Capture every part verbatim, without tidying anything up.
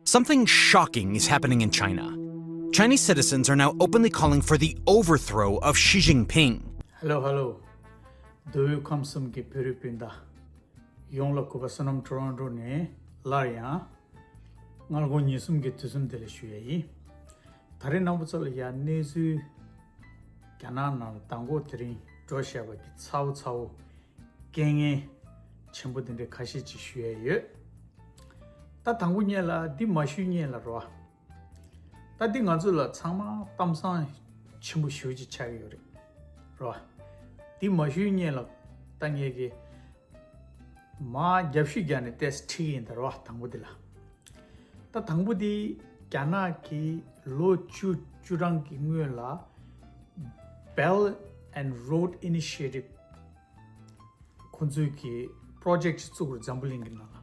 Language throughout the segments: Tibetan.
Something shocking is happening in China. Chinese citizens are now openly calling for the overthrow of Xi Jinping. Hello, hello. འདོད་ཁམས་གསུམ་གྱི་བོད་རིགས་སྤུན་ཟླ་ཡོངས་ལ་གུས་པ་བསོད་ནམས་Toronto་ནས་སླར་ཡང་སྔ་དགོང་ཉིན་གསུམ་གྱི་དུས་གསུམ་བདེ་ལེགས་ཞུ་ཡ་ཡིན། ད་རེས་རྣམ་པ་ཚོ་ལ་ཡ་གནས་ཚུལ་རྒྱ་ནག་ནང་ལ་མདང་དགོང་དེ་རིང་འགྲོ་བཞག་པ་གི་ཚ་བོ་ཚ་བོ་རྐྱེན་ངན་ཆེན་པོ་དེ་འདྲའི་ཁ་ཤས་ཅིག་ཞུ་ཡ་ཡོད། ད་དང་པོ་ཉིད་ལ་འདི་མ་ཞུས་ཉིད་ལ་རོ། ད་འདི་ང་ཚོ་ལ་ཚང་མ་གཏམ་བཟང་ཆེན་པོ་ཞེ་པོ་ཅིག་ཆགས་ཀྱི་ཡོད་རེད་རོ། འདི་མ་ཞུས་ཉིད་ལ་ད་ངས་ཀྱི་མ་རྒྱབ་ཤུད་རྒྱག་ནས་ཏེས་ཁྲིད་ཡིན་ད་རོ། དང་པོ་འདི་ལ། ད་དང་པོ་འདི་རྒྱ་ནག་གི་ལོ་བཅུ་བཅུ་གྲངས་ཀྱི་སྔོན་ལ་Belt and Road Initiative ཁོང་ཚོས་ཀྱི་project་ཅིག་བཙུགས་རེད་འཛམ་བུ་གླིང་གི་ནང་ལ།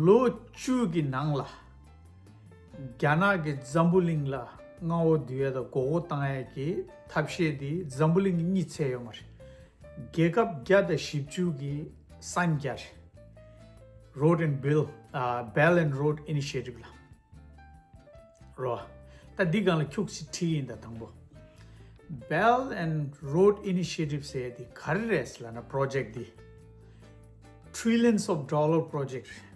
ལོ་བཅུ་གི་ནང་ལ་རྒྱ་ནག་གིས་འཛམ་བུ་གླིང་ལ་མངའ་འོག་བསྡུ་ཡ་དང་མགོ་སྐོར་བཏང་ཡ་གི་ཐབས་ཤེས་དེ་འཛམ་བུ་གླིང་གི་གཉིས་ཚད་ཡོད་མ་རེད། རྒྱལ་ཁབ་བརྒྱ་དང་བཞི་བཅུ་གི་sign་རྒྱག་རེད། Road and Bill, uh, Belt and Road Initiative་ལ། རོ། ད་འདི་སྒང་ལ་ཁྱུག་ཅིག་ཁྲིད་ཡིན་ད་དང་པོ། Belt and Road Initiative་ཟེར་ཡ་འདི་ག་རེ་རེད་ལབ་ན་project་འདི་trillions of dollar project་རེད།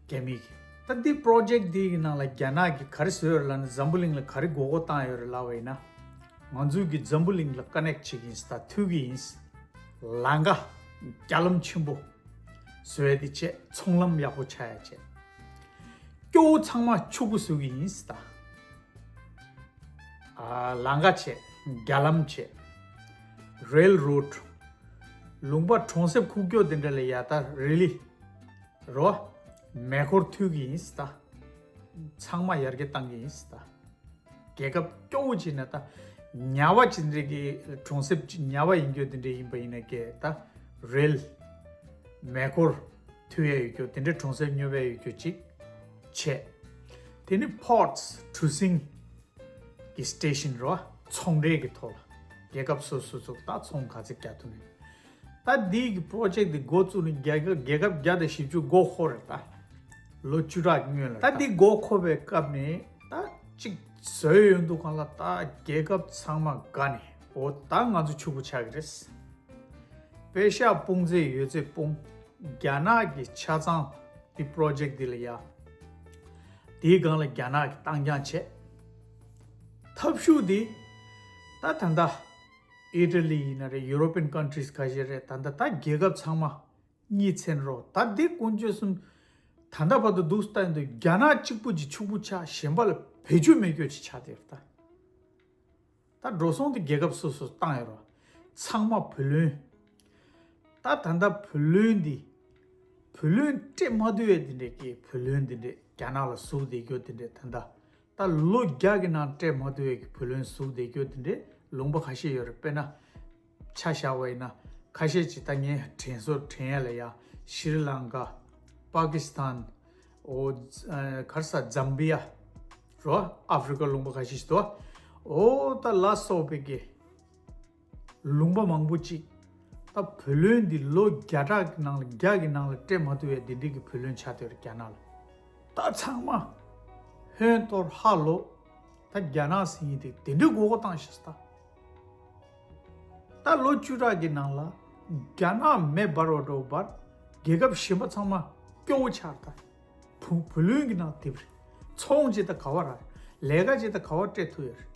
རྒྱ་མི་གི། ད་འདི་project་འདི་གི་ནང་ལ་རྒྱ་ནག་གིས་ག་རེ་བཟོས་ཡོད་ལབ་ན་འཛམ་བུ་གླིང་ལ་ག་རེ་མགོ་སྐོར་བཏང་ཡོད་རེད་ལབ་པ་ཡིན་ན། ང་ཚོས་ཀྱི་འཛམ་བུ་གླིང་ལ་connect་བྱེད་ཀྱི་ཡིན་ད་མཐུད་ཀྱི་ཡིན། ལམ་ཀ་རྒྱ་ལམ་ཆེན་པོ་བཟོ་ཡ་དེ་བྱས། ཚོང་ལམ་ཡག་པོ་ཆགས་ཡ་བྱས། སྐྱོ་བོ་ཚང་མ་ཕྱུག་པོ་བཟོ་གི་ཡིན་ཟེར་ད། ཨ། ལམ་ཀ་བྱས། རྒྱ་ལམ་བྱས། railroad། ལུང་པ་གྲོང་གསེབ་ཁུག་ཀྱོག་དེ་འདྲ་ལ་ཡ་ད་རི་ལི་རོ། མེ་འཁོར་མཐུད་ཀྱི་ཡིན་ཟེར་ད། ཚང་མ་ཡར་རྒྱས་བཏང་གི་ཡིན་ཟེར་ད། རྒྱལ་ཁབ་སྐྱོ་བོ་ཅིག་ན་ད་ཉ་བ་ཅིག་འདྲ་གི་གྲོང་གསེབ་ཅིག་ཉ་བ་ཡིན་རྒྱུ་དེ་འདྲ་ཡིན་པ་ཡིན་ན་ཀྱེ་ད་རེལ་མེ་འཁོར་མཐུད་ཡས་ཡོད་རྒྱུ་དེ་འདྲ་གྲོང་གསེབ་སྙོབ་ཡས་ཡོད་རྒྱུ་ཅིག་བྱས། དེ་ནི་ports་གྲུ་གཟིངས་ཀྱི་སི་ཊེ་ཤན་རོ། ཚོང་འབྲེལ་གྱི་ཐོག་ལ་རྒྱལ་ཁབ་སོ་སོ་ཚོ་ད་ཚོང་ག་ཚད་རྒྱག་ཐུབ་ནས། ད་འདི་གི་པོ་རོ་ཇེག་འདི་འགོ་བཙུགས་ནས་རྒྱལ་ཁབ་རྒྱལ་ཁབ་བརྒྱ་དང་བཞི་བཅུ་མགོ་འཁོར་རེད་ད། ལོ་བཅུ་ཕྲག་སྔོན་ལ་ད་འདི་མགོ་འཁོར་བའི་སྐབས་ནས་ད་གཅིག་བཟོས་ཡོང་དུས་སྒང་ལ་ད་རྒྱལ་ཁབ་ཚང་མ་དགའ་ནས་འོ་ད་ང་ཚོ་ཕྱུག་པོ་ཆགས་ཀྱི་རེད། པེ་ཤག་སྤུངས་ཚད་ཡོད་ཚད་སྤུངས། རྒྱ་ནག་གི་ཆ་ཚང་འདི་པོ་རོ་ཇེག་འདི་ལ་ཡ། དེའི་སྒང་ལ་རྒྱ་ནག་གི་བཏང་རྐྱང་བྱས། ཐབས་ཤུགས་འདི་ད་ད་ལྟ་ཨི་ཊ་ལི་ཡིན་ན་རེད། European countries་ཁ་ཤས་རེད། ད་ལྟ་ད་རྒྱལ་ཁབ་ཚང་མ་གཉིས་ཚན་རོགས་ད་འདི་ཀུན་སྤྱོད་གསུམ་ད་ལྟ་བར་དུ་འདུག་སྟངས་འདུག་རྒྱ་ནག་གཅིག་པུ་ཅིག་ཕྱུག་པོ་ཆགས་གཞན་པ་ལ་བེད་སྤྱོད་མེད་སྐྱོ་ཅིག་ཆགས་བསྡད་ཡོད་རེད་ད། ད་འགྲོ་སོང་དེ་རྒྱལ་ཁབ་སོ་སོ་བཏང་ཡོད་རེད། ཚང་མ་བུ་ལོན། ད་ད་ལྟ་བུ་ལོན་འདི་བུ་ལོན་སྤྲད་མ་ཐུབ་ཡས་དེ་འདྲས་ཀྱི་བུ་ལོན་དེ་འདྲས་རྒྱ་ནག་ལ་ཟུག་བསྡད་རྒྱུ་དེ་འདྲས་ད་ལྟ་ད་ལོ་བརྒྱ་གི་ནང་སྤྲད་མ་ཐུབ་ཡས་ཀྱི་བུ་ལོན་ཟུག་བསྡད་རྒྱུ་དེ་འདྲས་ལུང་པ་ཁ་ཤས་ཡོད་རེད། དཔེར་ན་ཆ་བཞག་པ་ཡིན་ན་ཁ་ཤས་ཅིག་ད་ངས་དྲན་སོ་དྲན་ཡས་ལ་ཡ་ཤྲི་ལང་ཀ། པ་ཀི་སི་ཐན། ཨོ། ཨ། ག་རེ་ཟ་ཛམ་བི་ཡ། རོ། ཨ་ཧྥི་རི་ཀ་ལུང་པ་ཁ་ཤས་ཤིག་འདུག་ཨོ་ད་ལ་སོགས་པའི་གི་ལུང་པ་མང་པོ་ཅིག་ད་བུ་ལོན་འདི་ལོ་བརྒྱ་ཕྲག་གི་ནང་ལ་བརྒྱ་གི་ནང་ལ་སྤྲད་མ་ཐུབ་པའི་འདི་འདྲའི་གི་བུ་ལོན་ཆགས་བསྡད་རེད་རྒྱ་ནག་ལ། ད་ཚང་མ་ཧོན་གཏོར་ཧ་ལོ། ད་རྒྱ་ནག་ཟེར་མཁན་དེ་དེ་འདྲའི་མགོ་སྐོར་བཏང་ཤག་ད། ད་ལོ་བཅུ་ཕྲག་གི་ནང་ལ་རྒྱ་ནག་མེ་འབར་བ་འདྲ་བོ་འབར། རྒྱལ་ཁབ་གཞན་པ་ཚང་མ་སྐྱོ་བོ་ཆགས་ད། བུ་བུ་ལོན་གྱི་ནང་རྡིབ་རེད། ཚོང་བྱེད་ད་ག་བ་རག་ལས་ཀ་བྱེད་ད་ག་བ་སྤྲད་ཐུབ་ཡོད་རེད།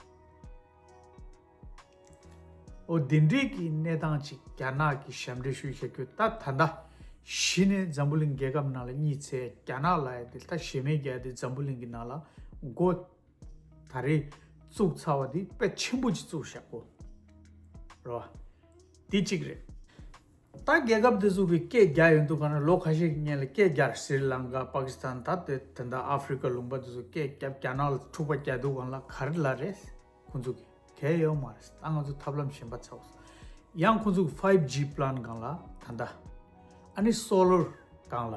ཨོ་དེ་འདྲའི་གི་གནས་སྟངས་ཅིག་རྒྱ་ནག་གི་ཞབས་འདྲེན་ཞུས་བཞག་རྒྱུ་ད་ད་ལྟ་གཞི་ནས་འཛམ་བུ་གླིང་རྒྱལ་ཁབ་ནང་ལ་གཉིས་ཚེ་རྒྱ་ནག་ལ་ཡ་དེ་ད་གཞི་མེད་རྒྱ་དེ་འཛམ་བུ་གླིང་གི་ནང་ལ་མགོ་ད་རེས་བཙུགས་ཚར་བ་དེ་དཔེ་ཆེན་པོ་ཅིག་བཙུགས་བཞག་གོ་རོ། དེ་གཅིག་རེད། ད་རྒྱལ་ཁབ་དེ་ཚོ་གི་སྐད་རྒྱག་ཡོང་དུས་ག་ན་ལོ་ཁ་ཤས་ཀྱི་སྔོན་ལ་སྐད་རྒྱག་སྲི་ལང་ཀ་པ་ཀི་སི་ཐན་ད་དེ་ད་ལྟ་ཨ་ཧྥི་རི་ཀ་ལུང་པ་དེ་ཚོ་སྐད་རྒྱབ་རྒྱ་ནག་ལ་འཁྲུག་པ་རྒྱག་དུས་ག་ལ་ག་རེ་ལབ་རེད། ཁོང་ཚོ་གི་གལ་ཡོད་མ་རེད། ད་ང་ཚོ་ཐབས་ལམ་གཞན་པ་ཚ་བོ་ཡང་ཁོང་ཚོ་གི་ཕའིབ་ཇི་པི་ལན་སྒང་ལ་ད་ལྟ་ཨ་ནི་སོ་ལར་སྒང་ལ་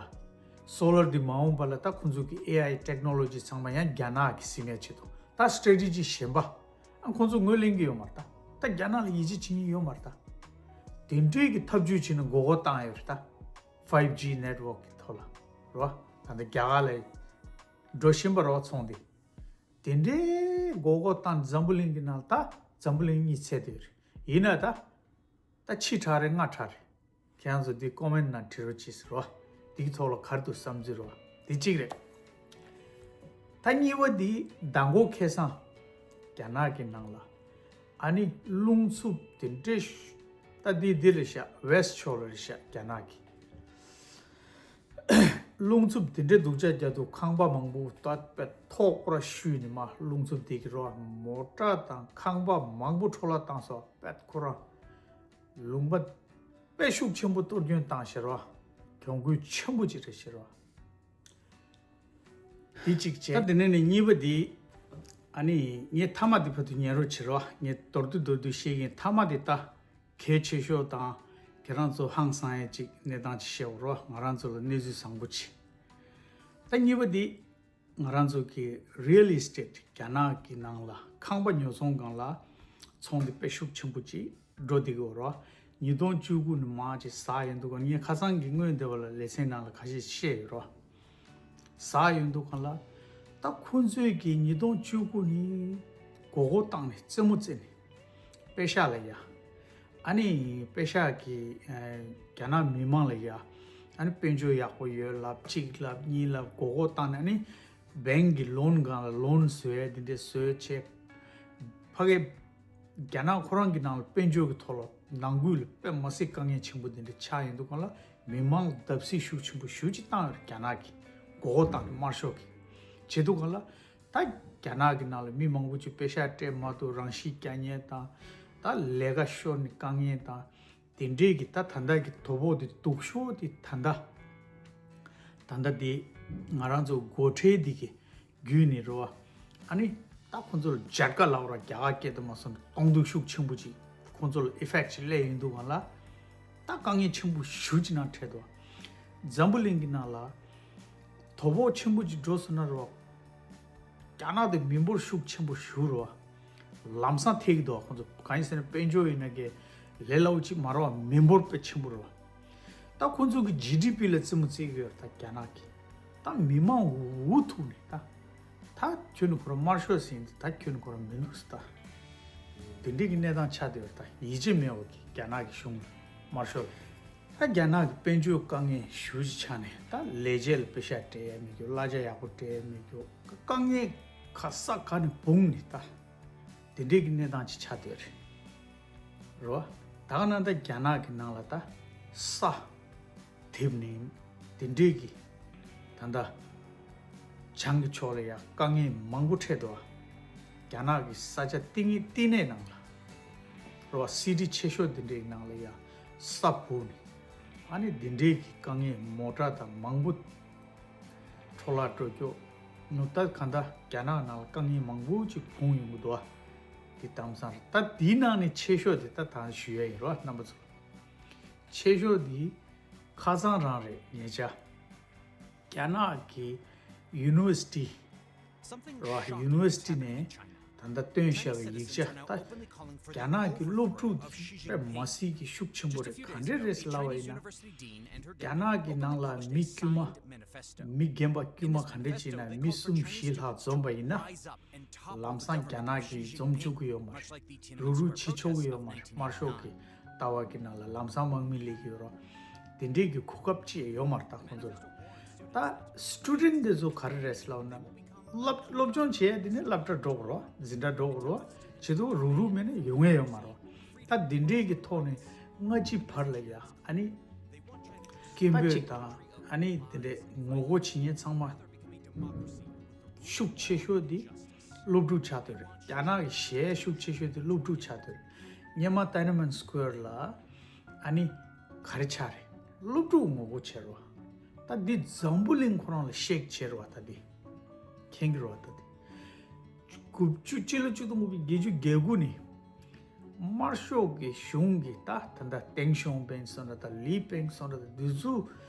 སོ་ལར་དེ་མ་འོངས་པ་ལ་ད་ཁོང་ཚོ་གི་ཨེ་ཨའི་ཊེག་ནོ་ལོ་ཇི་ཚང་མ་ཡང་རྒྱ་ནག་གི་ཟིན་ཡ་ཆེད་དུ་ད་སི་ཊེ་རེ་ཊི་ཇི་གཞན་པ། ཨ་ཁོང་ཚོ་ངོས་ལེན་གྱི་ཡོད་མ་རེད་ད། ད་རྒྱ་ནག་ལ་ཡིད་ཆེས་བྱེད་མཁན་ཡོད་མ་རེད་ད། དེ་འདྲའི་གི་ཐབས་ཇུས་བྱས་ནས་མགོ་སྐོར་བཏང་ཡོད་རེད་ད། ཕའིབ་ཇི་ནེཊ་ཝོག་གི་ཐོག་ལ་རོ། ད་ལྟ་རྒྱ་གར་ལ་ འགྲོ་བཞིན་པ་རེད་བ། ཚོང་འདི་དེ་འདྲའི་མགོ་སྐོར་བཏང་། འཛམ་བུ་གླིང་གི་ནང་ད་འཛམ་བུ་གླིང་གཉིས་ཚད་དེ་རེད། ཡིན་ན་ད་ད་ཕྱི་དྲགས་རེད། སྔ་དྲགས་རེད། ཁྱེད་རང་ཚོ་འདི་ཀོ་མེན་ནང་བྲིས་རོགས་གྱིས་ཟེར་བ། འདིའི་ཐོག་ལ་ག་རེ་འདུག་བསམ་ཚུལ་རོ། འདི་གཅིག་རེད། ད་གཉིས་པ་འདི་མདང་དགོང་ཁ་སང་རྒྱ་ནག་གི་ནང་ལ་ཨ་ནི་རླུང་འཚུབ་དེ་འདྲའི་ཤ- ད་འདི་འདི་རེད་ཤག་ཝེ་སི་ཕྱོགས་ལ་རེད་ཤག་རྒྱ་ནག་གི་རླུང་འཚུབ་དེ་འདྲའི་སྡུག་ཅག་རྒྱག་འདུག་ཁང་པ་མང་པོ་ད་དཔེ་ཐོག་པར་བཤུས་ནས་མར་རླུང་འཚུབ་དེ་གི་རོ། མོ་ཊ་དང་ཁང་པ་མང་པོ་འཕྲོ་བརླག་བཏང་སོང་། དཔེ་ཁོ་རང་ལུང་པ་དཔེ་ཤུགས་ཆེན་པོ་གཏོར་སྐྱོན་བཏང་ཤག་རོ། གྱོང་གུད་ཆེན་པོ་ཅིག་རེད་ཤག་རོ། འདི་གཅིག་བྱས། ད་དེ་ནས་ནི་གཉིས་པ་འདི། ཨ་ནི་ངས་མཐའ་མ་འདི་བར་དུ་ཉན་རོགས་བྱེད་རོགས། ངས་མདོར་བསྡུས་མདོར་བསྡུས་བཤད་ཀྱིན། མཐའ་མ་འདི་ད་གལ་ཆེ་ཤོས་དང་ཁྱེད་རང་ཚོ་ཧང་སང་ཡས་ཅིག་གནས་སྟངས་ཅིག་བཤད་འོ་རོགས། ང་རང་ཚོ་ལ་གནས་ཚུལ་བཟང་པོ་ཅིག་ད་གཉིས་པ་འདི། ང་རང་ཚོ་གི་རི་ཡལ་ཨི་སི་ཊེཊ་རྒྱ་ནག་གི་ནང་ལ་ཁང་པ་ཉོ་ཚོང་སྒང་ལ་ཚོང་འདི་དཔེ་ཤུགས་ཆེན་པོ་ཅིག་འགྲོ་བསྡད་ཀྱི་ཡོད་རེད། ཉིས་སྟོང་བཅུ་དགུ་ནས་མར་ཅིག་ཟག་ཡོང་དུས་ག་ངས་ཁ་སང་གི་སྔོན་འདི་བ་ལ་ལེ་ཚན་ནང་ལ་ཁ་ཤས་བཤད་ཡོད་རེད། ཟག་ཡོང་དུས་ག་ལ་ད་ཁོ་ཚོས་ཀྱི་ཉིས་སྟོང་བཅུ་དགུ་ནས་མགོ་སྐོར་བཏང་ནས་རྩེད་མོ་རྩེ་ནས་པེ་ཤག་ལ་ཡ། ཨ་ནི་པེ་ཤག་གི་ཨ་རྒྱ་ནག་མི་མང་ལ་ཡ། ཨ་ནི་དཔལ་འབྱོར་ཡག་པོ་ཡོད་ལབ། གཅིག་ལབ་གཉིས་ལབ། མགོ་སྐོར་བཏང་ནས་ཨ་ནི་བེང་གི་ལོན་སྒང་ལ་ལོན་བཟོ་ཡས་འདི་འདྲས་བཟོས་བྱས། ཕ་གི་རྒྱ་ནག་ཁོ་རང་གི་ནང་ལ་དཔལ་འབྱོར་གྱི་ཐོག་ལ་ནང་ཁུལ་ལ་དཔེ་མ་སྲིད་དཀའ་ངལ་ཆེན་པོ་འདི་འདྲ་ཆགས་ཡོང་དུས་ག་ལ་མི་མང་ལ་བརྡབ་གསིག་ཤུགས་ཆེན་པོ་ཞེ་ཅིག་བཏང་ཡོད་རེད། རྒྱ་ནག་གིས་མགོ་སྐོར་བཏང་ནས་དམར་ཤོག་གིས་བྱེད་དུས་ག་ལ། ད་རྒྱ་ནག་གི་ནང་ལ་མི་མང་པོ་ཅིག་པེ་ཤག་སྤྲད་མ་ཐུབ། རང་ཤི་རྒྱག་མཁན་དང་། ད་ལས་ཀ་ཤོར་ནས་དཀའ་ངལ་དང་། དེ་འདྲས་ཀྱི་ད་ད་ལྟ་གི་དོ་ཕོག་དེ་སྡུག་ཤོས་དེ་ད་ལྟ། ད་ལྟ་དེ་ང་རང་ཚོ་སྒོ་ཁྲལ་འདི་གི་བརྒྱུད་ནས་རེད་བ། ཨ་ནི་ད་ཁོང་ཚོ་ལ་སྦྱར་ཀ་ལབ་ར་རྒྱ་གར་སྐད་དུ་མ་སོང་ནས་གཏོང་སྡུག་ཤུགས་ཆེན་པོ་ཅིག་ཁོང་ཚོ་ལ་ཨི་ཕེག་ཅིག་སླེབས་ཡོང་དུས་ག་ལ། ད་དཀའ་ངལ་ཆེན་པོ་ཞེ་ཅིག་ནང་འཕྲད་འདུག་འཛམ་བུ་གླིང་གི་ནང་ལ་དོ་ཕོག་ཆེན་པོ་ཅིག་འགྲོ་སོང་ན་རེད་བ། རྒྱ་ནག་དེ་མི་འབོར་ཤུགས་ཆེན་པོ་ཞེ་རེད་བ། ལམ་སང་ཐེག་གི་འདུག་ཁོང་ཚོ་གང་ཡིན་ཟེར་ན་དཔལ་འབྱོར་ཡིན་ན་གི་ལས་སླ་བོ་ཅིག་མ་རེད་བ། མི་འབོར་དཔེ་ཆེན་པོ་རེད་བ། ད་ཁོང་ཚོ་གི་ཇི་ཌི་པི་ལ་རྩེད་མོ་རྩེ་གི་ཡོད་རེད། ད་རྒྱ་ནག་གི་ད་མི་མང་འུ་ཐུག་ནས་ད། ད་ཁྱོད་ནི་ཁོ་རང་དམར་ཤོག་ཟིན་ཏེ་ད་ཁྱོད་ནི་ཁོ་རང་མི་འདུག་ཟེར། ད་དེ་འདྲས་ཀྱི་གནས་སྟངས་ཆགས་བསྡད་ཡོད་རེད། ད་ཡིད་ཆེས་མེད་བ་གི་རྒྱ་ནག་གི་གཞུང་ལ་དམར་ཤོག་ལ། ད་རྒྱ་ནག་གི་དཔལ་འབྱོར་དཀའ་ངལ་ཞེ་ཅིག་ཆགས་ནས་ད་ལས་བྱེད་ལ་པེ་ཤག་སྤྲད་ཡ་མེད་རྒྱུ། གླ་ཆ་ཡག་པོ་སྤྲད་ཡ་མེད་རྒྱུ། དཀའ་ངལ་ག་ས་ག་ནས་སྤུངས་ནས་ད་དེ་འདྲས་ཀྱི་གནས་སྟངས་ཅིག་ཆགས་བསྡད་ཡོད་རེད། རོ། ད་ག་ན་ད་རྒྱ་ནག་གི་ནང་ལ་ད་ས་དེབ་ནས་དེ་འདྲས་ཀྱི་ད་ལྟ་བྱང་གི་ཕྱོགས་ལ་ཡ་དཀའ་ངལ་མང་པོ་འཕྲད་འདུག་རྒྱ་ནག་གི་ས་ཆ་བསྟི་གནས་བསྟི་གནས་ནང་ལ་རོ། སི་ཊི་ཆེ་ཤོས་དེ་འདྲའི་ནང་ལ་ཡ་ས་བུར་ནས་ཨ་ནི་དེ་འདྲའི་གི་དཀའ་ངལ། མོ་ཊ་དང་མང་པོ་འཕྲོ་བརླག་འགྲོ་རྒྱུ། ནུབ་ད་ག་ད་རྒྱ་ནག་ནང་ལ་དཀའ་ངལ་མང་པོ་ཅིག་བྱུང་ཡོང་གི་འདུག་ཨ། དེ་གཏམ་བཟང་རེད། ད་དེའི་ནང་ནས་ཆེ་ཤོས་དེ་ད་ད་ཞུ་ཡ་ཡིན་རོ་རྣམ་པ་ཚོ། ཆེ་ཤོས་དེ་ཁ་སང་རང་རེད། ཉེ་ཆར་རྒྱ་ནག་གི་ཡུ་ནི་ཝར་སི་ཊི་རོ། ཡུ་ནི་ཝར་སི་ཊི་ནས་ད་ལྟ་བཏོན་བཞག་པའི་ཡིག་ཆ། ད་རྒྱ་ནག་གི་སློབ་ཕྲུག་དེ་དཔེ་མ་སྲིད་ཀྱི་ཤུགས་ཆེན་པོ་རེད། ག་འདྲས་རེད་ཟེར་ལབ་པ་ཡིན་ན། རྒྱ་ནག་གི་ནང་ལ་མི་དཀྱུས་མ། མི་རྒན་པ་དཀྱུས་མ་ག་འདྲས་ཅིག་ཡིན་ན། མི་གསུམ་བཞི་ལྷག་འཛོམས་པ་ཡིན་ན། ལམ་སང་རྒྱ་ནག་གིས་འཛོམས་བཅུག་གི་ཡོད་མ་རེད། རུག་རུག་བྱེད་ཆོག་གི་ཡོད་མ་རེད། དམར་ཤོག་གི་ལྟ་བ་གི་ནང་ལ་ལམ་སང་དམག་མི་སླེབས་ཀྱི་ཡོད་རེད། དེ་འདྲས་ཀྱི་གོ་སྐབས་ཅིག་ཡོད་མ་རེད། ད་ཁོང་ཚོ་ལ། ད་སི་ཊུ་ཌེན་ཊི་དེ་ཚོ་ག་རེ་རེད་ཟེར་ལབ་ན། སློབ་སློབ་སྦྱོང་བྱེད་ཡ་དེ་ནི་སློབ་གྲྭ་འགྲོ་དགོས་རེད། འཛིན་གྲྭ་འགྲོ་དགོས་རེད། བྱེད་དུས་རུག་རུག་མེད་ན་ཡོང་ཡ་ཡོད་མ་རེད། ད་དེ་འདྲས་ཀྱི་ཐོག་ནས་སྔ་ཕྱི་བར་ལ་ཡ་ཨ་ནི་སྐད་འབོད་དང་ཨ་ནི་དེ་འདྲས་ངོ་རྒོལ་བྱེད་མཁན་ཚང་མ་ཤུགས་ཆེ་ཤོས་དེ་སློབ་ཕྲུག་ཆགས་བསྡད་རེད། རྒྱ་ནག་གི་གཞས་ཤུགས་ཆེ་ཤོས་དེ་སློབ་ཕྲུག་ཆགས་བསྡད་རེད། སྔོན་མ་ཏའེ་ནན་མེན་སི་ཀོ་ཝེར་ལ་ཨ་ནི་ག་རེ་ཆགས་རེད། སློབ་ཕྲུག་ངོ་རྒོལ་བྱས་རེད་བ། ད་འདི་འཛམ་བུ་གླིང་ཁོ་རང་ལ་ཤེག་བྱས་རེད་བ། ད་འདི་མཁྱེན་གྱི་རེད་བ། ད་འདི་དགུ་བཅུ་སྤྱི་ལོ་ཆིག་སྟོང་དགུ་བརྒྱ་བརྒྱད་ཅུ་གྱ་དགུ་ནས་དམར་ཤོག་གི་གཞུང་གིས་ད་ད་ལྟ་ཏེང་ཞའོ་ཕིང་སོང་ར། ད་ལི་ཕེང་སོང་ར། ད་འདི་ཚོ་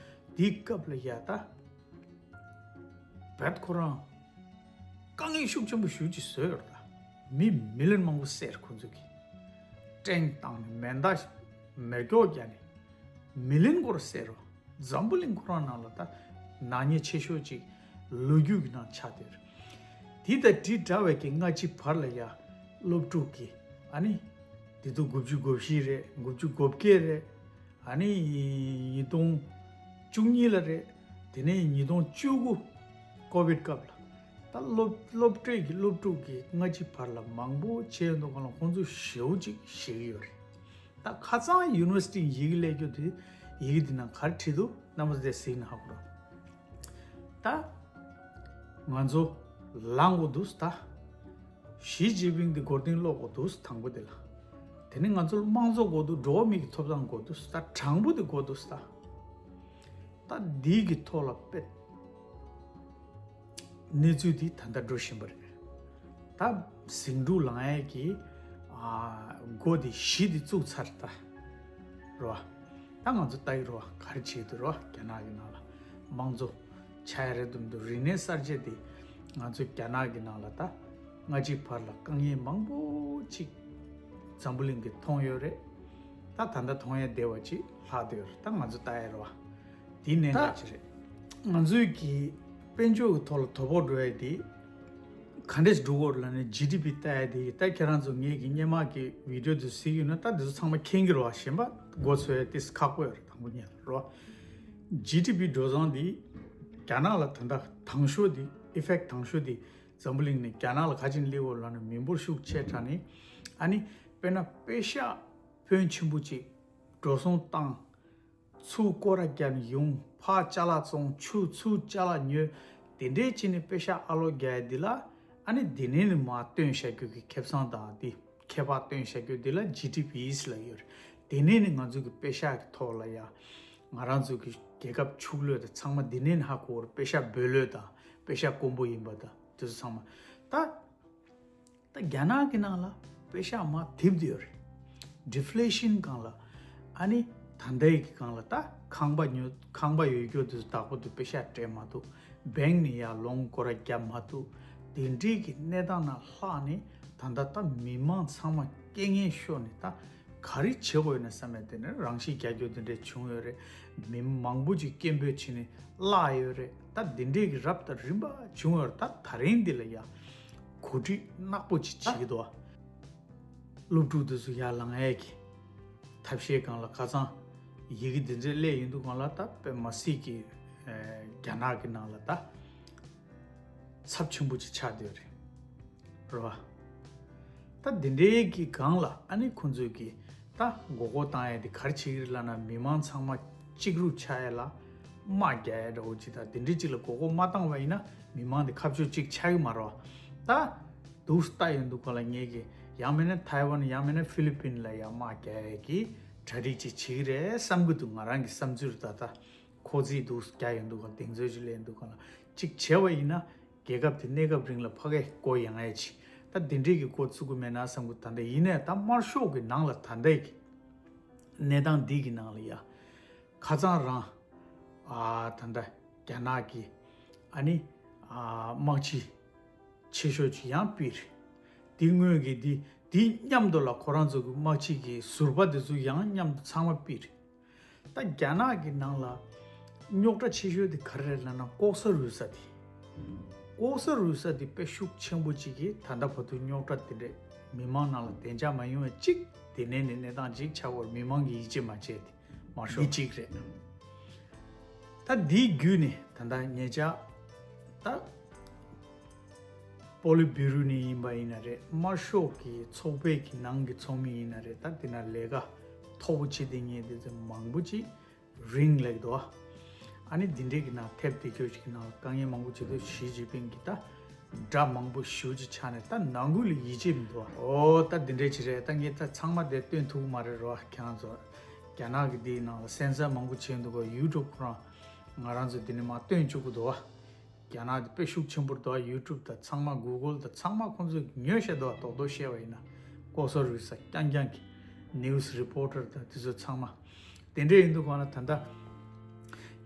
འདི་སྐབས་ལ་ཡ་ད་བད་ཁོ་རང་དཀའ་ངལ་ཤུགས་ཆེན་པོ་ཞེ་ཅིག་བཟོས་ཡོད་རེད། ད་མི་མི་ལི་ཡོན་མང་པོ་བསད་རེད་ཁོ་ཚོ་གིས། ཀྲེང་བཏང་ནས་མེ་མདའ་མེ་སྒྱོགས་བརྒྱབ་ནས་མི་ལི་ཡོན་སྐོར་བསད་རེད། འཛམ་བུ་གླིང་ཁོ་རང་ནང་ལ་ད་ནག་ཉེས་ཆེ་ཤོས་ཅིག་ ལོ་རྒྱུས་ཀྱི་ནང་ཆགས་བསྡད་ཡོད་རེད། དེ་དང་དྲིལ་བསྒྲགས་པའི་གི་སྔ་ཕྱི་བར་ལ་ཡ་སློབ་ཕྲུག་གི་ཨ་ནི་དེ་དུས་དགུ་བཅུ་གོ་བཞི་རེད། དགུ་བཅུ་གོ་བརྒྱད་རེད། ཨ་ནི་ཉིས་སྟོང་བཅུ་གཉིས་ལ་རེད། དེ་ནས་ཉིས་སྟོང་བཅུ་དགུ་ཀོ་བིད་སྐབས་ལ་ད་སློབ་སློབ་གྲྭའི་གི་སློབ་ཕྲུག་གི་སྔ་ཕྱི་བར་ལ་མང་པོ་བྱས་ཡོང་དུས་སྒང་ལ་ཁོང་ཚོ་ཞེ་པོ་ཅིག་ཤེས་ཀྱི་ཡོད་རེད། ད་ཁ་སང་ཡུ་ནི་ཝར་སི་ཊི་ཡི་གེ་སླེབས་རྒྱུ་དེ་ཡི་གེ་དེ་ནང་ག་རེ་བྲིས་འདུག་རྣམ་པ་ཚོ་དེ་གཟིགས་ན་ཧ་གོ་རོགས། ད་ང་ཚོ་ལངས་དགོས་འདུག་ད་ཞི་ཅིན་ཕིང་དེ་མགོ་རྟིང་སློག་དགོས་འདུག་དང་པོ་དེ་ལ། དེ་ནས་ང་ཚོར་དམངས་གཙོ་དགོས་འདུག་འགྲོ་བ་མི་གི་ཐོབ་ཐང་དགོས་འདུག་ད་དྲང་པོ་དེ་དགོས་འདུག་ད་ད་འདི་གི་ཐོག་ལ་དཔེ་གནས་ཚུལ་འདི་ད་ལྟ་འགྲོ་བཞིན་པ་རེད། ད་ཟིང་འཁྲུག་ལངས་ཡས་ཀྱི་ཨ་སྒོ་འདི་གཞི་འདི་བཙུགས་ཚར་ད། རོ། ད་ང་ཚོ་ལྟ་གི་རོ། ག་རེ་བྱེད་འདུག་རོ། རྒྱ་ནག་གི་ནང་ལ་དམངས་གཙོ་ཆགས་ཡ་རེད་འདུག་མི་འདུག་རིག་གནས་གསར་བརྗེ་འདི་ང་ཚོ་རྒྱ་ནག་གི་ནང་ལ་ད་སྔ་ཕྱི་བར་ལ་དཀའ་ངལ་མང་པོ་ཅིག་འཛམ་བུ་གླིང་གིས་མཐོང་ཡོད་རེད། ད་ད་ལྟ་མཐོང་ཡ་བདེ་བ་ཅིག་ལྷག་བསྡད་ཡོད་རེད། ད་ང་ཚོ་ལྟ་ཡ་རོ། དེའི་གནད་འགག་ཅིག་རེད། ང་ཚོའི་གི་དཔལ་འབྱོར་གྱི་ཐོག་ལ་དོ་ཕོག་འགྲོ་ཡ་དེ་ག་འདྲས་འགྲོ་གི་ཡོད་ལབ་ན། ཇི་ཌི་པི་ལྟ་ཡ་དེ་ད་ཁྱེད་རང་ཚོ་ངེད་ཀྱི་སྔོན་མ་གི་བི་ཌི་ཡོ་དེ་གཟིགས་ཡོད་ན་ད་དེ་ཚོ་ཚང་མ་མཁྱེན་གྱི་རེད་བ། གཞན་པ་མགོ་ཚོས་ཡ་ཏིས་ཁག་པོ་ཡོད་རེད། དང་པོ་ཉིད་རེད་བ། ཇི་ཌི་པི་འགྲོ་སྟངས་དེ་རྒྱ་ནག་ལ་ད་ལྟ་དང་ཤོས་དེ་ཨི་ཕེག་དང་ཤོས་དེ་འཛམ་བུ་གླིང་ནས་རྒྱ་ནག་ལ་ག་ཅིག་སླེབས་ཡོད་ལབ་ན་མི་འབོར་ཤུགས་ཆེ་དྲགས་ནས། ཨ་ནི་དཔེར་ན་པེ་ཤག་ཕོན་ཆེན་པོ་ཅིག་འགྲོ་སོང་བཏང་། ཚུར་སྐོར་ར་རྒྱབ་ནས་ཡོང་། ཕར་ཅ་ལག་བཙོང་། ཆུ་ཚུར་ཅ་ལག་ཉོས། དེ་འདྲའི་ཅིག་ནས་པེ་ཤག་ཨ་ལོ་རྒྱག་ཡ་འདི་ལ་ཨ་ནི་དེ་ནས་ནི་མར་བཏོན་བཞག་རྒྱུ་གི་ཁེ་བཟང་དང་དེ་ཁྱད་པར་བཏོན་བཞག་རྒྱུ་འདི་ལ་ཇི་ཌི་པི་ལབ་ཡོད་རེད། དེ་ནས་ནི་ང་ཚོ་གི་པེ་ཤག་གི་ཐོག་ལ་ཡ་ང་རང་ཚོ་གི་རྒྱལ་ཁབ་ཕྱུག་ལོས་དང་ཚང་མ་དེ་ནས་ནི་ཧ་གོ་བར། པེ་ཤག་འབོལ་ལོས་དང་པེ་ཤག་དཀོན་པོ་ཡིན་པ་དང་དེ་ཚོ་ཚང་མ་ད། ད་རྒྱ་ནག་གི་ནང་ལ་པེ་ཤག་མར་རྡིབ་བསྡད་ཡོད་རེད། ཌི་ཕི་ལེ་ཤན་སྒང་ལ། ཨ་ནི་ད་ལྟའི་གི་སྒང་ལ་ད་ཁང་པ་ཉོ། ཁང་པ་ཡོད་རྒྱུ་དེ་བདག་པོ་དེ་པེ་ཤག་སྤྲད་མ་ཐུབ། བེང་ནས་ཡར་ལོན་སྐོར་ར་རྒྱབ་མ་ཐུབ། དེ་འདྲའི་གི་གནས་སྟངས་ནང་ལྷག་ནས་ད་ལྟ་ད་མི་མང་ཚང་མ་རྐྱེན་ངན་ཤོར་ནས་ད་ག་རེ་བྱེད་དགོས་ཡོད་ན་བསམ་ཡ་དེ་ནས་རང་ཤི་རྒྱག་རྒྱུ་དེ་འདྲས་བྱུང་ཡོད་རེད། མི་མང་པོ་ཅིག་སྐད་འབོད་བྱས་ནས་བརླག་ཡོད་རེད། ད་དེ་འདྲས་ཀྱི་རབ་དང་རིམ་པ་བྱུང་ཡོད་རེད། ད་ད་རིང་འདི་ལ་ཡ་གོ་སྒྲིག་ནག་པོ་ཅིག་བྱེད་ཀྱི་འདུག་སློབ་ཕྲུག་དེ་ཚོ་ཡར་ལངས་ཡས་ཀྱི་ཐབས་ཤེས་སྒང་ལ་ཁ་སང་ཡི་གེ་འདི་འདྲས་སླེབས་ཡོང་དུས་སྒང་ལ་ད་དཔེ་མ་སྲིད་ཀྱི་ཨེ་རྒྱ་ནག་གི་ནང་ལ་ད་ཚབས་ཆེན་པོ་ཅིག་ཆགས་བསྡད་ཡོད་རེད། རེད་བ། ད་འདི་འདྲའི་གི་སྒང་ལ་ཨ་ནི་ཁོང་ཚོས་ཀྱི་ད་མགོ་སྐོར་བཏང་ཡས་དེ་ག་རེ་བྱེད་ཀྱི་རེད་ལབ་ན། མི་མང་ཚང་མ་གཅིག་རུབ་ཆགས་ཡས་ལ་དམག་རྒྱག་ཡས་འདྲ་བོ་ཅིག་དང་དེ་འདྲའི་ཅིག་ལ་མགོ་སྐོར་མ་བཏང་བ་ཡིན་ན་མི་མང་དེ་ཁ་ཕྱོགས་གཅིག་ཆགས་ཀྱི་མ་རེད་བ། ད་འདུག་ལྟ་ཡོང་དུས་སྒང་ལ་ངས་ཀྱི་ཡང་མིན་ན་ཐའེ་ཝན། ཡང་མིན་ན་ཧྥི་ལི་པིན་ལ་ཡང་དམག་རྒྱག་ཡས་ཀྱི་གྲ་སྒྲིག་ཅིག་བྱེད་ཀྱི་རེད་བསམ་གྱི་འདུག་ང་རང་གི་བསམ་ཚུལ་རེད། ད་ད་ཁོ་ཚོས་འདུག་རྒྱག་ཡོང་དུས་སྒང་གདེང་ཚོད་ཅིག་སླེབས་ཡོང་དུས་སྒང་ལ་ཅིག་བྱས་པ་ཡིན་ན། རྒྱལ་ཁབ་དེ་གནས་སྐབས་རིང་ལ་ཕ་གིར་མགོ་ཡངས་ཡས་ཅིག་ད་དེ་འདྲས་ཀྱི་མགོ་བཙུགས་ཀྱི་མེད་ན་བསམ་གྱི། ད་ལྟ་ཡིན་ནའི་ད་དམར་ཤོག་གི་ནང་ལ་ད་ལྟའི་གི་གནས་སྟངས་འདི་གི་ནང་ལ་ཡ་ཁ་སང་རང་ཨ་ད་ལྟ་རྒྱ་ནག་གི་ཨ་ནི་ཨ་དམག་སྤྱི་ཆེ་ཤོས་ཅིག་ཡང་ཕུད་རེད། དེ་སྔོན་གྱི་དེ་དེ་མཉམ་དུ་ལ་ཁོ་རང་ཚོ་གི་དམག་སྤྱི་གི་ཟུར་པ་དེ་ཚོ་ཡང་མཉམ་དུ་ཚང་མ་ཕུད་རེད། ད་རྒྱ་ནག་གི་ནང་ལ་རྙོག་དྲ་ཆེ་ཤོས་དེ་ག་རེ་རེད་ལབ་ན། ལྐོག་ཟ་རུལ་ས་དེ། ལྐོག་ཟ་རུལ་ས་དེ་དཔེ་ཤུགས་ཆེན་པོ་ཅིག་གིས་ད་ལྟ་བར་དུ་རྙོག་དྲ་དེ་འདྲས་མི་མང་ནང་ལ་བདེ་འཇགས་མ་ཡོང་བའི་གཅིག་དེ་ནས་ནི་གནས་སྟངས་ཅིག་ཆགས་ཡོད་རེད། མི་མང་གིས་ཡིད་ཆེས་མ་བྱས་དེ་མ་ཤོར། འདི་གཅིག་རེད། ད་འདིའི་བརྒྱུད་ནས་ད་ལྟ་ཉེ་ཆར་ད་པོ་ལི་བྷི་རུ་ནས་ཡིན་པ་ཡིན་ན་རེད། དམར་ཤོག་གི་ཚོགས་པའི་གི་ནང་གི་ཚོགས་མི་ཡིན་ན་རེད། ད་དེ་ན་ལས་ཀ་མཐོ་པོ་བྱེད་བསྡད་མཁན་དེ་ཚོ་མང་པོ་ཅིག་རིང་ལེགས་འདུག་ཨ་ནི་འདི་འདྲའི་གི་ནང་ཐེབས་བསྡད་རྒྱུ་ཅིག་གི་ནང་ལ་དཀའ་ངལ་མང་པོ་བྱེད་དུས་ཞི་ཅིན་ཕིང་གི་ད་དགྲ་མང་པོ་ཞེ་པོ་ཅིག་ཆགས་ནས་ད་ནང་ཁུལ་ལ་ཡིད་ཆེས་མི་འདུག་ཨོ་ད་འདི་འདྲའི་ཅིག་རེད། ད་ངས་ད་ཚང་མ་དེ་སྟོན་ཐུབ་ཀྱི་མ་རེད་རོ། ཁྱེད་རང་ཚོ་རྒྱ་ནག་གི་འདིའི་ནང་ལ་སེན་སར་མང་པོ་བྱས་འདུག་ག་ཡུ་ཊུབ་ཁོ་རང་ང་རང་ཚོ་འདི་ནས་མར་སྟོན་བཅུག་གི་འདུག་བ། རྒྱ་ནག་དེ་དཔེ་ཤུགས་ཆེན་པོ་རེད་འདུག་བ། ཡུ་ཊུབ་དང་ཚང་མ། གུ་གལ་དང་ཚང་མ་ཁོང་ཚོས་ཉོས་བཞག་འདུག་བ། རྡོག་རྡོག་བཤད་པ་ཡིན་ན་ལྐོག་ཟ་རུལ་ས་རྐྱང་རྐྱང་གི་ནིའུ་སི་རི་པོ་ཊར་དང་དེ་ཚོ་ཚང་མ། དེ་འདྲ་ཡིན་དུས་གང་ལ་ད་ལྟ་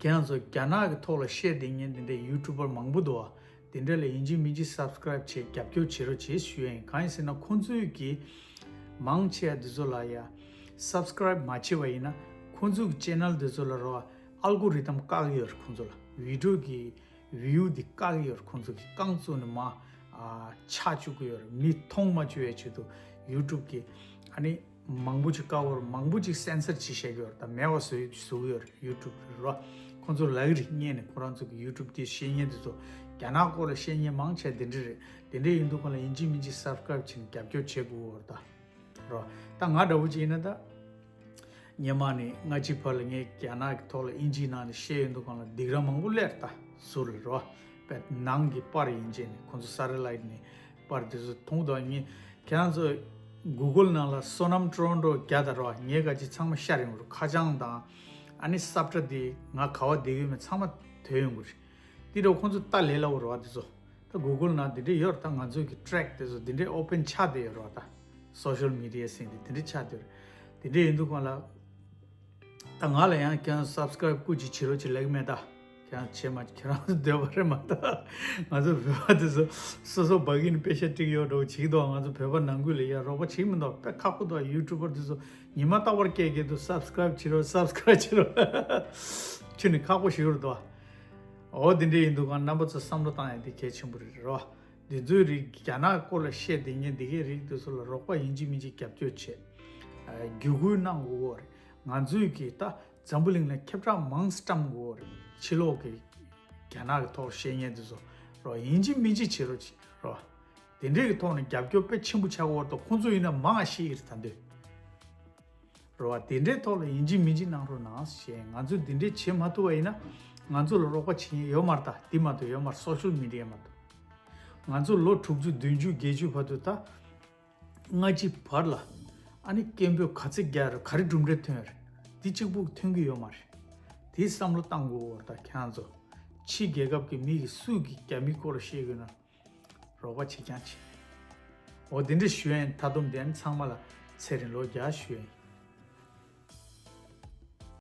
ཁྱེད་རང་ཚོ་རྒྱ་ནག་གི་ཐོག་ལ་བཤད་བསྡད་མཁན་དེ་འདྲའི་ཡུ་ཊུབ་པར་མང་པོ་འདུག་བ། དེ་འདྲ་ལ་ཡིན་གཅིག་མིན་གཅིག་སབ་སི་ཀ་རེབ་བྱེད། རྒྱབ་སྐྱོར་བྱེད་རོགས་བྱེད་ཞུ་ཡ་ཡིན། གང་ཡིན་ཟེར་ན་ཁོང་ཚོའི་གི་མང་ཆེ་བ་དེ་ཚོ་ལ་ཡ་སབ་སི་ཀ་རེབ་མ་བྱས་པ་ཡིན་ན་ཁོང་ཚོའི་གི་ཅེ་ནལ་དེ་ཚོ་ལ་རོ་ཨལ་གོ་རི་དམ་བཀག་གི་ཡོད་རེད། ཁོང་ཚོ་ལ་བི་ཌི་ཡོ་གི་ བིའུ་འདི་བཀག་གི་ཡོད་རེད། ཁོང་ཚོ་གིས་རྐང་བཙུགས་ནས་མར་ཨ་ཆག་བཅུག་གི་ཡོད་རེད། མི་མཐོང་མ་བཅུག་པའི་ཆེད་དུ་ཡུ་ཊུབ་གིས་ཨ་ནི་མང་པོ་ཅིག་བཀག་ཡོད་རེད། མང་པོ་ཅིག་སེན་སར་བྱེད་བཞག་གི་ཡོད་རེད། ད་མེད་པ་བཟོ་བཟོ་གི་ཡོད་རེད་ཡུ་ཊུབ་རེད་རོ། ཁོང་ཚོ་ལབ་ཀྱི་རེད། སྔོན་ནས་ཁོ་རང་ཚོ་གི་ཡུ་ཊུབ་དེ་བཤད་མཁན་དེ་ཚོ་རྒྱ་ནག་སྐོར་ལ་བཤད་མཁན་མང་ཆེ་དེ་འདྲ་རེད། དེ་འདྲ་ཡིན་དུས་གང་ལ་ཡིན་གཅིག་མིན་གཅིག་སབ་སི་ཀ་རེབ་བྱས་ནས་རྒྱབ་སྐྱོར་བྱེད་དགོས་ཡོད་རེད་ད། རོ། ད་ང་འདྲ་བོ་ཅིག་ཡིན་ན་ད། སྔོན་མ་ནས་སྔ་ཕྱི་བར་ལ་ངས་རྒྱ་ནག་གི་ཐོག་ལ་དབྱིན་ཇིའི་ནང་ནས་བཤད་ཡོང་དུས་སྒང་ལ་སྡིགས་ར་མང་པོ་སླེབས་ད་ཟུར་ལ་རོ། པའི་ནང་གི་པར་ཡིན་ཅེས་ནས་ཁོང་ཚོ་སེ་ཊ་ལའིཊ་ནས་པར་དེ་ཚོ་མཐོང་དུས་ངས་ཁྱེད་རང་ཚོ་གུ་གལ་ནང་ལ་སོ་ནམ་ཊོ་རོན་ཊོ་རྒྱག་ད་རོ། ངས་ག་ཅི་ཚང་མ་ཤར་ཡོང་གི་རེད། ཁ་བྱང་དང་ཨ་ནི་སབ་ཊ་དེ་ང་ག་བ་བསྡད་ཡོད་མེད་ཚང་མ་ཐོན་ཡོང་གི་རེད། དེ་འདྲ་ཁོང་ཚོ་ལྟ་ལས་སླ་བོ་རེད་བ་དེ་ཚོ། ད་གུ་གལ་ནང་དེ་འདྲས་ཡོད་རེད། ད་ང་ཚོའི་གི་ཊེག་དེ་ཚོ་དེ་འདྲས་ཨོ་པན་ཆགས་བསྡད་ཡོད་རེད་བ། ད་སོ་ཤལ་མི་ཌི་ཡ་ཟེར་དེ་དེ་འདྲས་ཆགས་བསྡད་ཡོད་རེད། དེ་འདྲས་ཡིན་དུས་སྒང་ལ་ད་ང་ལ་ཡང་ཁྱེད་རང་སབ་སི་ཀ་རེབ་སྐུ་མཁྱེན་བྱེད་རོགས་བྱེད་ལབ་ཀྱི་མེད་ད། ཁྱེད་རང་བྱེད་མ་ཁྱེད་རང་ཚོ་འདོད་པ་རེད་མ་གཏོགས། ང་ཚོ་བོད་པ་དེ་ཚོ་སོ་སོ་སྦག་གི་ནས་པེ་ཤ་སྤྲད་ཀྱི་ཡོད་འགྲོ་བྱེད་ཀྱི་འདུག་ང་ཚོ་བོད་པ་ནང་ཁུལ་ལ་ཡ་རོགས་པ་བྱེད་ཀྱི་མི་འདུག་དཔེ་ཁག་པོ་འདུག་ཡུ་ཊུབ་པར་དེ་ཚོ་ཉི་མ་རྟག་པར་སྐད་རྒྱག་གི་འདུག་སབ་སི་ཀ་རེབ་བྱེད་རོགས། སབ་སི་ཀ་རེབ་བྱེད་རོགས། ཁྱོད་ནི་ཁག་པོ་ཞིག་ཡོད་རེད་དོ། འོ་དེ་འདྲ་ཡིན་དུས་སྒང་རྣམ་པ་ཚོ་བསམ་བློ་བཏང་ཡ་དེ་གལ་ཆེན་པོ་རེད་རོ། འདི་ཚོའི་རིགས་རྒྱ་ནག་སྐོར་ལ་བཤད་བསྡད་མཁན་འདི་གའི་རིགས་དེ་ཚོ་ལ་རོགས་པ་ཡིན་གཅིག་མིན་གཅིག་རྒྱབ་སྐྱོར་བྱེད། ཨ་བརྒྱུད་སྐུལ་གནང་དགོས་ཀྱི་རེད། ང་ཚོས་ཀྱིས་ད་འཛམ་བུ་གླིང་ལ་ཁྱབ་བསྒྲགས་མང་ཙམ་བཏང་དགོས་ཀྱི་རེད། ཕྱི་ལོགས་ཀྱི་རྒྱ་ནག་གི་ཐོག་བཤད་མཁན་དེ་ཚོ་རོ། ཡིན་གཅིག་མིན་གཅིག་བྱེད་རོགས་བྱེད་རོ། དེ་འདྲའི་གི་ཐོག་ནས་རྒྱབ་སྐྱོར་དཔེ་ཆེན་པོ་ཆགས་ཀྱི་ཡོད་རེད་དོ། ཁོང་ཚོ་ཡིན་ན་མང་ང་ཤེས་ཀྱི་རེད་ད་འདོད། རེད་བ། དེ་འདྲའི་ཐོག་ལ་ཡིན་གཅིག་མིན་གཅིག་གནང་རོགས་གནང་ཞེས། ང་ཚོས་འདི་འདྲའི་བྱེད་མ་ཐུབ་པ་ཡིན་ན་ང་ཚོ་ལ་རོགས་པ་བྱེད་མཁན་ཡོད་མ་རེད་ད། འདི་མ་གཏོགས་ཡོད་མ་རེད། སོ་ཤལ་མི་ཌི་ཡ་མ་གཏོགས། ང་ཚོ་ལོ་དྲུག་ཅུ་བདུན་ཅུ་བརྒྱད་ཅུ་བར་དུ་ད་སྔ་ཕྱི་བར་ལ་ཨ་ནི་སྐད་འབོད་ག་ཚོད་རྒྱག་རེད། ག་རེ་གྲུབ་འབྲས་ཐོན་རེད། འདི་གཅིག་པུ་ཐོན་གྱི་ཡོད་མ་རེད། དེ་བསམ་བློ་བཏང་དགོས་ཀྱི་ཡོད་རེད་ད་ཁྱེད་རང་ཚོ། ཕྱི་རྒྱལ་ཁབ་ཀྱི་མི་གིས་སུས་ཀྱིས་རྒྱ་མིའི་སྐོར་ལ་བཤད་དགོས་ན། རོགས་པ་བྱེད་རྐྱང་བྱེད། འོ་དེ་འདྲ་ཞུ་ཡ་ཡིན། མཐའ་སྡོམ་དེ་ནི་ཚང་མ་ལ་ཚེ་རིང་ལོ་བརྒྱ་ཞུ་ཡ་ཡིན།